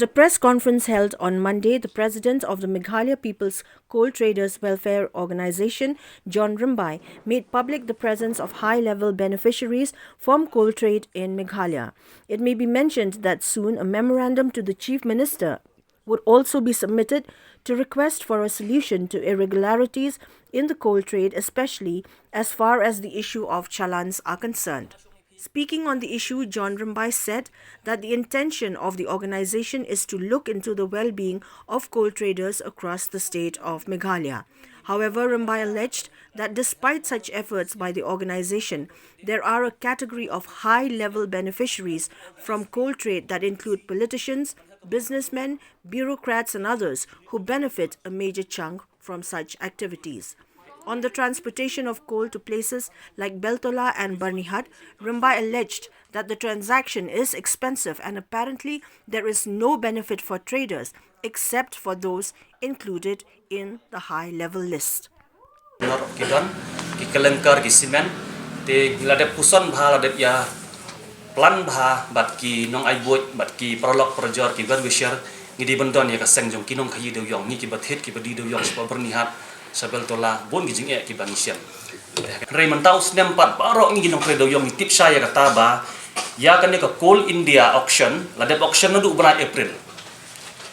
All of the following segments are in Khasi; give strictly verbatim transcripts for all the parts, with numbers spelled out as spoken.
At a press conference held on Monday, the president of the Meghalaya People's Coal Traders Welfare Organization, John Rymbai, made public the presence of high-level beneficiaries from coal trade in Meghalaya. It may be mentioned that soon a memorandum to the Chief Minister would also be submitted to request for a solution to irregularities in the coal trade, especially as far as the issue of challans are concerned. Speaking on the issue, John Rymbai said that the intention of the organization is to look into the well-being of coal traders across the state of Meghalaya. However, Rymbai alleged that despite such efforts by the organization, there are a category of high-level beneficiaries from coal trade that include politicians, businessmen, bureaucrats and others who benefit a major chunk from such activities. On the transportation of coal to places like Beltola and Byrnihat, Rymbai alleged that the transaction is expensive and apparently there is no benefit for traders except for those included in the high-level list. Nor ki don ki kylengkar ki simen, te ngi la dep puson bha, la dep ïa plan bha bad ki nongai buit bad ki paralok parajor, ki well-wisher, ngi dei ban don ïa ka seng jong ki nongkhaïi dewiong, ngi kiba thied kiba die dewiong shapoh Byrnihat, sha Beltola, bun ki jingeh kiba ngi shem. Hynrei mynta u snem pat baroh ngi ki nongtrei dewiong ngi tip shai ïa kata ba ïa kane ka Coal India auction la dep auction naduh u bnai April.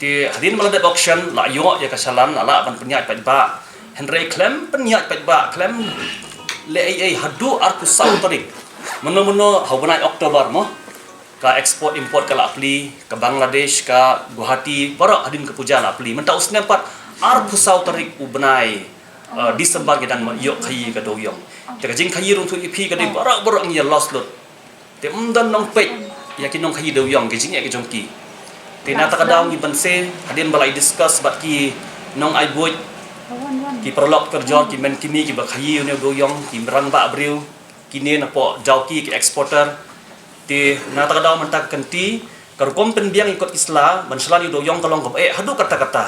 Te hadien ba la dep auction la ïoh ïa ka challan, la lah ban pynïaid paidbah. Hynrei khlem pynïaid paidbah, khlem leh ei ei, haduh arphew saw tarik, mynno mynno ha u bnai October mo, ka export import ka la plie, ka Bangladesh, ka Guwahati, baroh hadien ka puja la plie. Mynta u snem pat arphew saw tarik u bnai, uh, December, ki dang ïoh khaïi ka dewiong. Te ka jingkhaïi ruh ïa phi ka dei baroh baroh ngi ïa loss lut. Te ym don nongpeit ïa ki nongkhaïi dewiong, ki jingeh ki jong ki. Te na kata ka daw ngi ban sngewthuh hadien ba la ïa discuss bad ki nongai buit, ki paralok parajor, ki men ki mei kiba khaïi une u dewiong, ki rangbah briew, kine napoh Dawki, ki exporter. Te na kata ka daw mynta ka kynti, ka rukom pynbiang ïa kot ki sla ban challan ïa u dewiong ka long kaba eh haduh katta katta.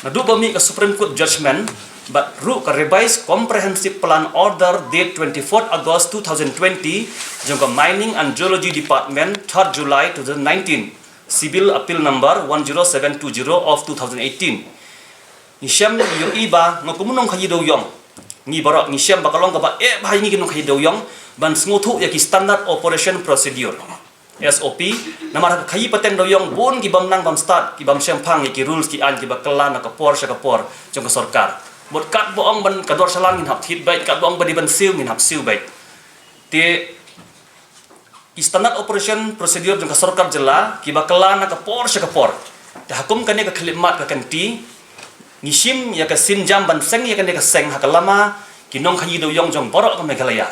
Naduh ba mih ka Supreme Court judgment bad ruh ka Revised Comprehensive Plan Order date twenty-fourth August two thousand twenty jong ka Mining and Geology Department, third July two thousand nineteen, Civil Appeal Number one zero seven two zero of two thousand eighteen. Ngi shem, ngi ïohi ba nga kum u nongkhaïi dewiong, ngi baroh ngi shem ba ka long kaba eh bha ïa ngi ki nongkhaïi dewiong ban sngewthuh ïa ki Standard Operation Procedure, S O P. Namar ha ka khaïi pateng dewiong bun ki bym nang bym stad, ki bym shemphang ïa ki rules ki aiñ kiba kylla na ka por sha ka por jong ka sorkar. Bad katba ong ban ka dor challan ngin hap thied beit, katba ong ba dei ban siew ngin hap siew beit. Te ki Standard Operation Procedure jong ka sorkar jylla kiba kylla na ka por sha ka por. Te ha kum kane ka khyllipmat ka kynti, ngi shim ïa ka sienjam ban seng ïa kane ka seng ha ka lama ki nongkhaïi dewiong jong baroh ka Meghalaya.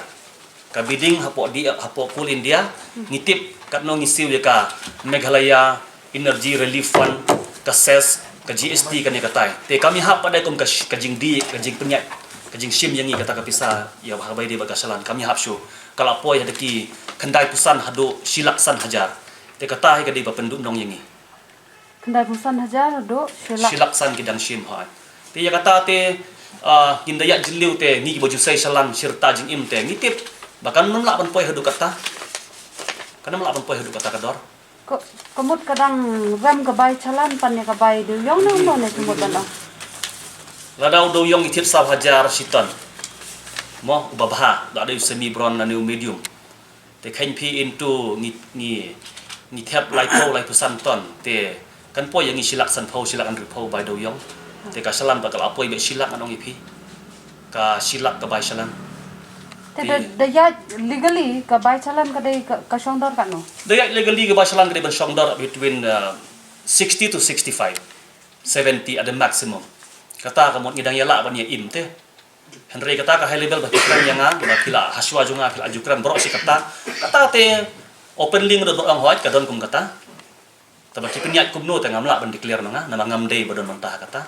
Ka bidding hapoh di, hapoh Coal India, ngi tip katno ngi siew ïa ka Meghalaya Energy Relief Fund, ka cess, ka G S T, kane katai. Te kam ïahap pat dei kum ka sh-, ka jingdie, ka jingpynïaid, ka jingshim ïa ngi kata ka pisa ïa ba ha kaba ïadei bad ka challan, kam ïahap shuh. Ka la poi ha da ki khyndai phew san haduh shi lak san hajar. Te kata hi ka dei ba pynduhnong ïa ngi. Khyndai phew san hajar haduh shi lak. Shi lak san ki dang shim, hooid. Te ïa kata te, ah, ngin da ïaid jylliew te, ngi kiba ju sei challan shi rta jingim te ngi tip ba kan ym lah ban poi haduh kata. Kan ym lah ban poi haduh kata ka dor. Ka, ka mut ka dang rem ka bai challan pan ïa ka bai dewiong ne kumno ne, ka mut ban ong? Lada u dewiong i thied saw hajar shi ton, mo, uba bha, da dei u semi bronze lane u medium, te khein phi into ngi, ngi, ngi thep laiphew, laiphew san ton, te kan poi ïa ngi shi lak sanphew, shi lak hynriewphew bai dewiong. Te ka challan pat ka la poi beit shi lak, ngan ong ïa phi. Ka shi lak ka bai challan. Te da, da ïaid legally ka bai challan ka dei ka, ka shong dor katno? Da ïaid legally ka bai challan ka dei ban shong dor between, uh, sixty to sixty-five, seventy at the maximum. Kata ka mut ngi dang ïa lah ban ïa im te. Hynrei kata ka high level ba phi kren ïa nga, ba phi la ha shuwa jong nga phi la ju kren baroh shi katta. Kata te openly nga don ban ong, hooid ka don kum kata. Te ba ki pynïaid kumno te ngam lah ban declare ma nga, namar ngam dei ba don bynta ha kata.